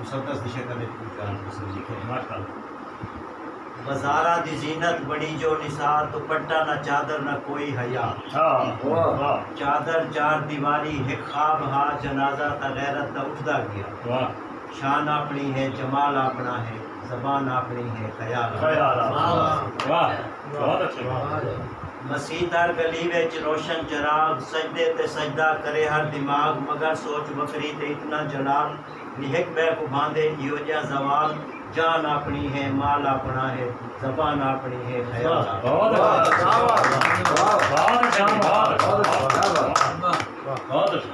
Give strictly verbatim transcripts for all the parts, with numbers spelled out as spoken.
مسدس دی شکل وچ کوئی ڳالھ پسند لکھے۔ ماشاءاللہ۔ بازاراں دی زینت بݨی جو نثار، دوپٹہ نہ چادر نہ کوئی حیا۔ ہاں۔ واہ۔ واہ۔ چادر چار دیواری ہک خواب ہا، جنازہ تاں غیرت دا اٹھدا ڳیا۔ واہ۔ شان اپݨی ہے، جمال اپݨا ہے، زبان اپݨی ہے، خیال اپݨا۔ خیال اپݨا۔ واہ۔ واہ۔ بہت اچھے۔ واہ۔ مسیت ہر گلی وچ روشن چراغ، سجدے تے سجدہ کرے ہر دماغ، مگر سوچ وکری تے اتنا جلال۔ نی ہک ٻئے کوں بھاندے ایہو جیہا زوال، جان اپݨی ہے، مال اپݨا ہے، زبان اپݨی ہے، خیال اپݨا ہے۔ بہت اچھا۔ واہ، واہ، واہ۔ بہت اچھا، بہت اچھا۔ بہت اچھا۔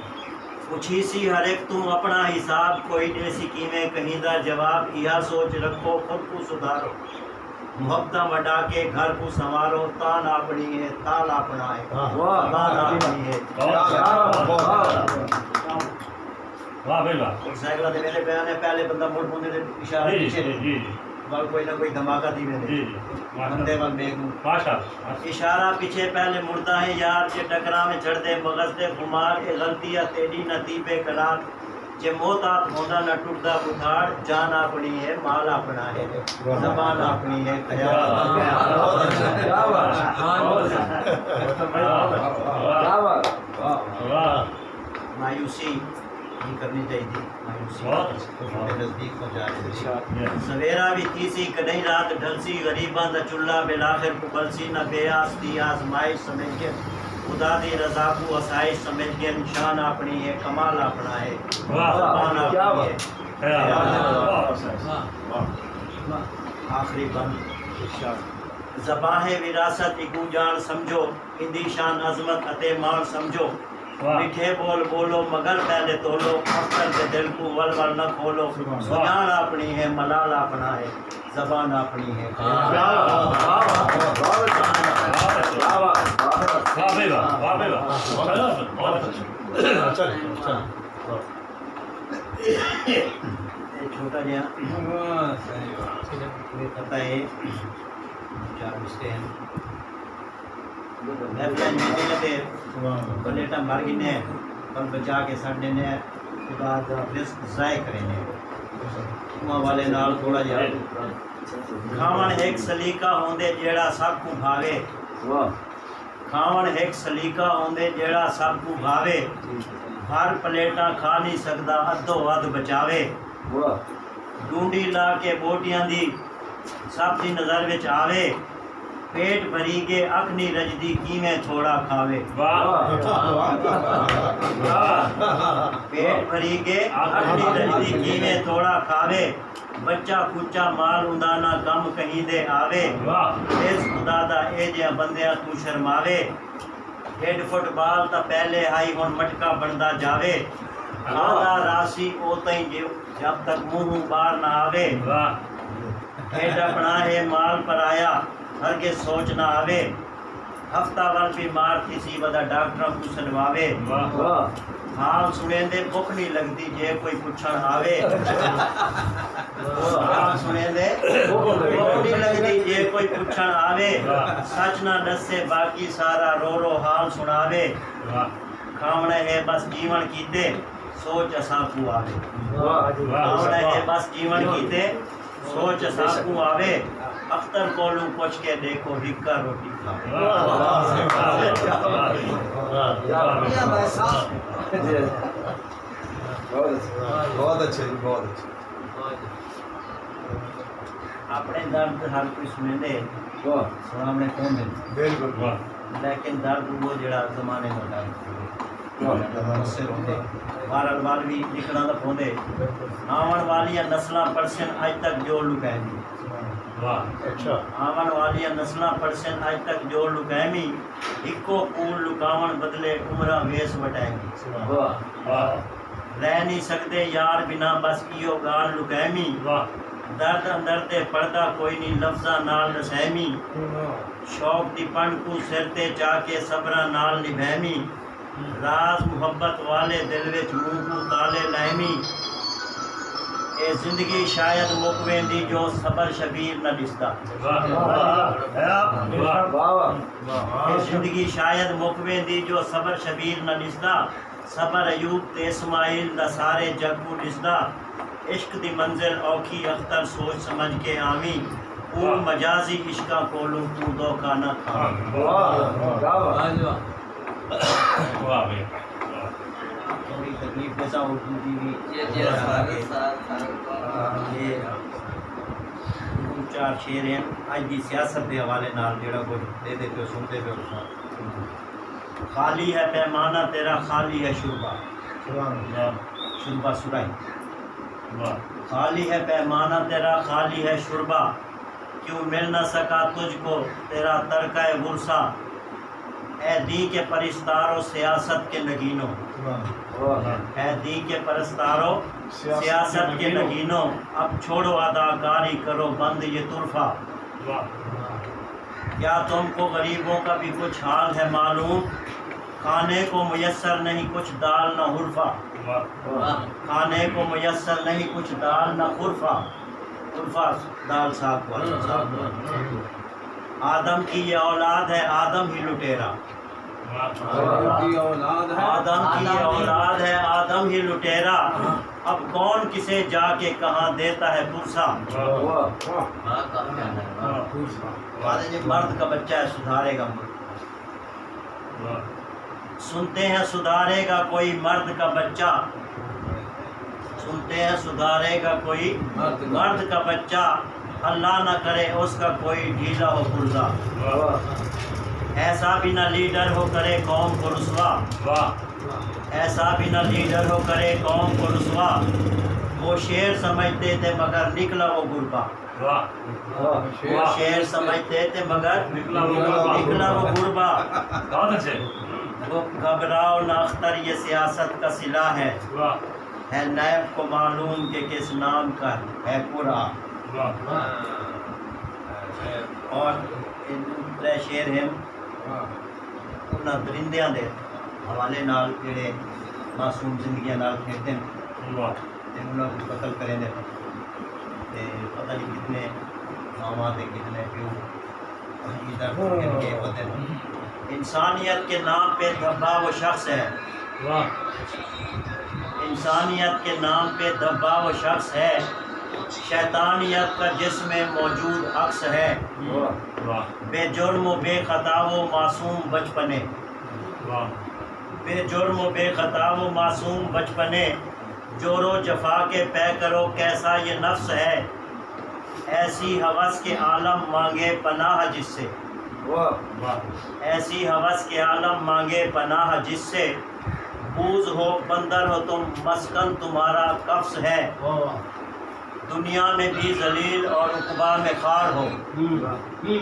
پچھیسی ہر ہک توں اپݨا حساب، کوئی ݙیسی کیویں کہیں دا جواب، ایہا سوچ رکھو خود کوں سدھارو۔ محبتاں وݙا کے گھر کوں سنوارو، تان اپݨی ہے، تال اپݨا ہے، واہ۔ زبان اپݨی ہے۔ واہ، واہ، واہ۔ واہ بھائی واہ۔ موٹر سائیکل تے ویندے پئے نے، پہلے بندہ مڑ پوندے تے اشارہ جی، پیچھے جی، جی، جی۔ ول کوئی نہ کوئی دھماکہ تھی ویندے۔ جی، جی۔ ماشاءاللہ۔ بندے ول میک نوں۔ ماشاءاللہ۔ اشارہ پیچھے پہلے مڑدا ہے یار، جے ٹکراویں چھڑدے مغز دے خمار، اے غلطی آ تیݙی نہ تیبے قرار۔ جے محتاط ہوندا نہ ٹٹدا بتھاڑ، جان اپݨی ہے، مال اپݨا ہے، زبان اپݨی ہے، خیال اپݨا ہے۔ کیا بات ہے۔ کیا بات ہے۔ واہ۔ مایوسی نہیں کرنی چاہیے، مایوسی بہت اچھا۔ اپنے نزدیک پہنچا دے۔ اچھا۔ سویرا وی تھیسی، کݙہیں رات ڈھلسی، غریباں دا چلھا بالآخر کوں ٻلسی، نہ بے آس دی آزمائش سمجھ ڳن، خدا دی رضا کوں آسائش سمجھ ڳن، شان اپݨی ہے، کمال اپݨا ہے، واہ۔ زبان کیا اپݨی بات۔ ہے۔ خیال اپݨا ہے۔ واہ۔ آخری بند۔ ارشاد۔ زباں ہے وراثت، ایکوں ڄاݨ سمجھو، ایندی شان عظمت اتے ماݨ سمجھو۔ واہ۔ مٹھے ٻول ٻولو مگر پہلے تولو، اختر دے دل کوں ول ول نہ کھولو۔ سبحان اللہ۔ سنڄاݨ اپݨی ہے، ملال اپݨا ہے، زبان اپݨی ہے۔ واہ، واہ، واہ، واہ، واہ، واہ، واہ۔ واہ بھائی واہ، واہ بھائی واہ۔ بہت اچھا۔ اچھا، اچھا۔ اے چھوٹا جیہا، ہاں، صحیح بات۔ اے پتہ ہے، چار مسٹے ہیں۔ محفلاں وچ ویندے تے پلیٹاں بھر گھنے، پر بچا کے سٹ ݙیندے، خدا دا رزق ضائع کریندے۔ انہاں حوالے نال تھوڑا جیہا۔ کھاوݨ ہک سلیقہ ہوندے جیڑھا سب کوں بھاوے۔ واہ۔ کھاوݨ ہک سلیقہ ہوندے جیڑھا سب کوں بھاوے۔ بھر پلیٹاں کھا نی سڳدا، ادھو ادھ بچاوے۔ واہ۔ ڈونڈی لا کے ٻوٹیاں دی سب دی نظر وچ آوے۔ پیٹ بھری ڳے اکھ نی رڄدی، کیویں تھوڑا کھاوے۔ واہ۔ واہ۔ پیٹ بھری ڳے اکھ نی رڄدی، کیویں تھوڑا کھاوے۔ بچہ کچا مال اوندا نہ کم کہیں دے آوے۔ واہ۔ اس خدا دا اے جیہاں بندیاں توں شرماوے۔ ہیڈ فٹ بال تاں پہلے ہئی، ہݨ مٹکا بݨدا جاوے۔ واہ۔ کھاندا راہسی او تئیں جو، جب تک منہوں ٻاہر نہ آوے۔ واہ۔ ہیڈ اپݨا ہے مال پرایا، ہرگز سوچ نہ آوے۔ ہفتہ ول بیمار تھیسی، ودا ڈاکٹراں کوں سݙواوے۔ واہ۔ واہ۔ حال سݨیندے بکھ نی لڳدی جے کوئی پچھݨ آوے۔ حال سݨیندے بکھ نی لڳدی جے کوئی پچھݨ آوے۔ واہ۔ سچ نہ ݙسے باقی سارا رو رو حال سݨاوے۔ واہ۔ کھاوݨ ہے بس جیوݨ کیتے، سوچ اساں کوں آوے۔ واہ۔ کھاوݨ ہے بس جیوݨ کیتے، سوچ اساں کوں آوے۔ اختر کولوں پچھ کے ݙیکھو، ہکا روٹی کھاوے۔ واہ، واہ، واہ، واہ، واہ۔ بہت اچھے، بہت اچھے، بہت اچھے۔ اپݨے درد ہر کوئی سݨیندے، واہ۔ سݨاوݨے کوندن۔ بالکل۔ واہ۔ لیکن درد اوہو جیڑھا زمانے دا درد ہووے۔ واہ۔ متاثر ہوندے۔ بہرحال ول وی لکھݨا تاں پوندے۔ آوݨ والیاں نسلاں پڑھسن اڄ تک جو لکائے دی۔ واہ۔ اچھا۔ آوݨ والیاں نسلاں پڑھسن اڄ تک جو لکائمی، ہکو کول لکاوݨ بدلے عمراں ویس وٹائمی۔ واہ۔ واہ۔ رہ نی سڳدے یار بنا، بس ایہو ڳالھ لکائمی۔ واہ۔ درد اندر تے پڑھدا کوئی نی، لفظاں نال ݙسائمی۔ واہ۔ شوق دی پنڈ کوں سر تے چا کے، صبراں نال نبھائمی۔ راز محبت والے دل وچ منہ کوں تالے لائمی۔ اے زندگی شاید مک ویندی، جو صبر شبیر نہ ݙسدا۔ واہ، واہ، واہ۔ واہ۔ اے زندگی شاید مک ویندی، جو صبر شبیر نہ ݙسدا۔ صبر ایوب تے اسماعیل دا سارے جڳ کوں ݙسدا۔ عشق دی منزل اوکھی اختر سوچ سمجھ کے آویں، اوں مجازی عشقاں کولوں توں دھوکا نہ کھاویں۔ تھوڑی تکلیف ݙیساں اردو دی وی۔ جی، جی، سر، سر، سر۔ ہاں، اے دو چار شعر ہن اڄ دی سیاست دے حوالے نال، جیڑھا کجھ ݙیہدے پیو، سݨدے پیو تساں۔ خالی ہے پیمانہ تیرا، خالی ہے شربا۔ شربا سرائی۔ خالی ہے پیمانہ تیرا، خالی ہے شربا، کیوں مل نہ سکا تجھ کو تیرا ترکہ ورثہ۔ اے دین کے پرستارو سیاست کے نگینو۔ اے دین کے پرستارو سیاست کے نگینو، اب چھوڑو اداکاری، کرو بند یہ طرفہ۔ کیا تم کو غریبوں کا بھی کچھ حال ہے معلوم؟ کھانے کو میسر نہیں کچھ دال نہ حرفہ۔ کھانے کو میسر نہیں کچھ دال نہ خرفہ۔ خرفہ دال ساگ کو۔ آدم کی یہ اولاد ہے، آدم ہی لٹیرا۔ آدم کی یہ اولاد ہے، آدم ہی لٹیرا۔ اب کون کسے جا کے کہاں دیتا ہے پرسہ؟ والے یہ مرد کا بچہ ہے، سدھارے گا مرد۔ سنتے ہیں سدھارے گا کوئی مرد کا بچہ، سنتے ہیں سدھارے گا کوئی مرد کا بچہ، اللہ نہ کرے اس کا کوئی ڈھیلا ہو پرزہ۔ ایسا بھی نہ لیڈر ہو کرے قوم کو رسوا، ایسا بھی نہ لیڈر ہو کرے قوم کو رسوا۔ وہ شیر سمجھتے تھے مگر نکلا وہ غربا۔ واہ۔ وہ شیر سمجھتے تھے مگر نکلا وہ غربا۔ نکلا وہ غربا۔ بہت اچھے۔ وہ گھبراؤ نہ اختر، یہ سیاست کا سلاح ہے۔ واہ۔ ہے نیب کو معلوم کہ کس نام کا ہے قرعہ۔ واہ۔ اور اے ݙو ترے شعر ہن، انہاں درندیاں دے حوالے نال جیڑھے معصوم زندگیاں نال کھیݙدن۔ واہ۔ تے انہاں کوں قتل کریندے پن۔ تے پتہ نہیں کتنے ماواں تے کتنے پیو ایندر کر کے ودن۔ انسانیت کے نام پہ دھبا وہ شخص ہے۔ واہ۔ انسانیت کے نام پہ دھبا وہ شخص ہے، شیطانیت کا جس میں موجود عکس ہے۔ واہ۔ واہ۔ بے جرم و بے خطا وہ معصوم بچپنے۔ واہ۔ بے جرم و بے خطا وہ معصوم بچپنے، جور و جفا کے پے کرو کیسا یہ نفس ہے۔ ایسی ہوس کے عالم مانگے پناہ جس سے۔ واہ۔ واہ۔ ایسی ہوس کے عالم مانگے پناہ جس سے، بوز ہو بندر ہو تم مسکن تمہارا قفس ہے۔ واہ، واہ۔ دنیا میں بھی ذلیل اور عقبیٰ میں خوار ہو۔ ہوں۔ ہوں۔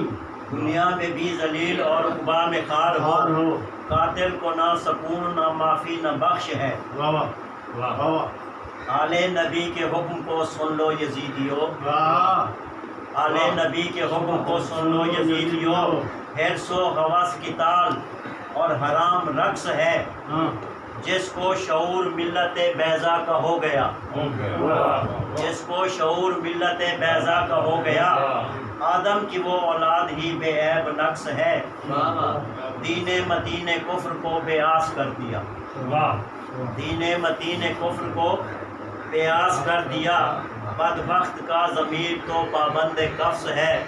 دنیا میں بھی ذلیل اور عقبیٰ میں خوار ہو۔ خوار ہو۔ قاتل کو نہ سکون، نہ معافی، نہ بخش ہے۔ واہ واہ۔ واہ۔ واہ واہ۔ آل نبی کے حکم کو سن لو یزیدیو۔ واہ۔ آل نبی کے حکم کو سن لو یزیدیو۔ حرص و ہوس قتال اور حرام رقص ہے۔ ہاں۔ جس کو شعور ملت بیضا کا ہو گیا۔ ہو گیا۔ واہ۔ جس کو شعور ملت بیضا کا ہو گیا۔ واہ۔ آدم کی وہ اولاد ہی بے عیب نقص ہے۔ واہ واہ۔ دین متین کفر کو بے آس کر دیا۔ واہ۔ دین متین کفر کو بے آس کر دیا۔ بدبخت کا ضمیر تو پابند قفس ہے۔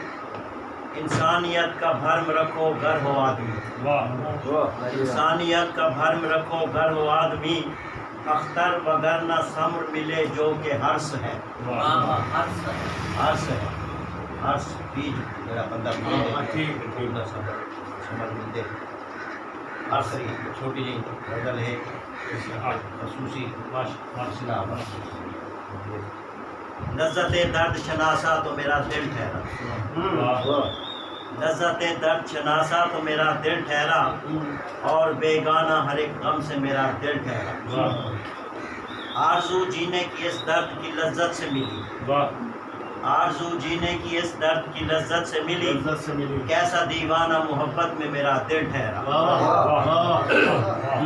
انسانیت کا بھرم رکھو گر ہو آدمی۔ واہ۔ واہ۔ انسانیت کا بھرم رکھو گر ہو آدمی۔ اختر وگر نہ ثمر ملے جو کہ حرص ہے۔ واہ۔ واہ، واہ، حرص ہے۔ حرص ہے۔ حرص بیج جیڑھا بندہ بوندے، ہاں، ٹھیک ہے، ٹھیک۔ اوندا ثمر، ثمر ملدے۔ حرص دی چھوٹی جئی غزل ہے، اس خصوصی ماش-، ماشاءاللہ۔ لذت درد شناسا تو میرا دل ٹھہرا۔ ہوں۔ واہ۔ لذت درد شناسا تو میرا دل ٹھہرا، ہوں۔ اور بیگانہ ہر ایک غم سے میرا دل ٹھہرا۔ واہ۔ آرزو جینے کی اس درد کی لذت سے ملی۔ واہ۔ آرزو جینے کی اس درد کی لذت سے ملی۔ لذت سے ملی۔ کیسا دیوانہ محبت میں میرا دل ٹھہرا۔ واہ، واہ، واہ۔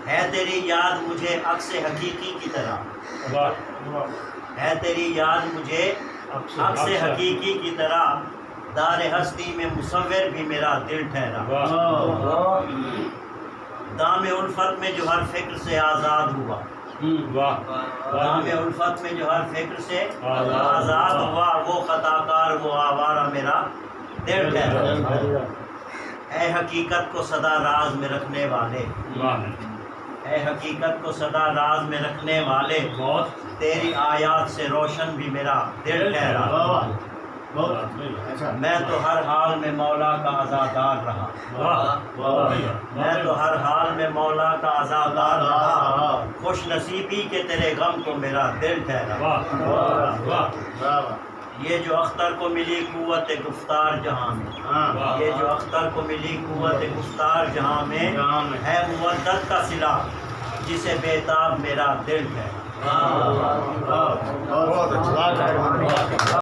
ہے تیری یاد مجھے عکس حقیقی کی طرح۔ واہ۔ ہے تیری یاد مجھے عکس، عکس عکس۔ حقیقی کی طرح، دار ہستی میں مصور بھی میرا دل ٹھہرا۔ واہ۔ دام الفت میں جو ہر فکر سے آزاد ہوا۔ واہ۔ دام الفت میں جو ہر فکر سے آزاد ہوا، وہ خطا کار، وہ آوارہ میرا دل ٹھہرا۔ اے حقیقت کو سدا راز میں رکھنے والے، واہ۔ اے حقیقت کو سدا راز میں رکھنے والے، بہت۔ تیری آیات سے روشن بھی میرا دل ٹھہرا۔ واہ، واہ۔ بہت۔ اچھا۔ میں تو ہر حال میں مولا کا عزادار رہا۔ واہ، واہ، واہ۔ میں تو ہر حال میں مولا کا عزادار رہا۔ خوش نصیبی کہ تیرے غم کو میرا دل ٹھہرا۔ واہ، واہ، واہ۔ یہ جو اختر کو ملی قوت گفتار جہاں میں، ہاں۔ یہ جو اختر کو ملی قوت گفتار جہاں میں، جہاں میں۔ ہے مودت کا صلہ جسے بے تاب میرا دل ٹھہرا۔ واہ، واہ، واہ۔ بہت اچھا۔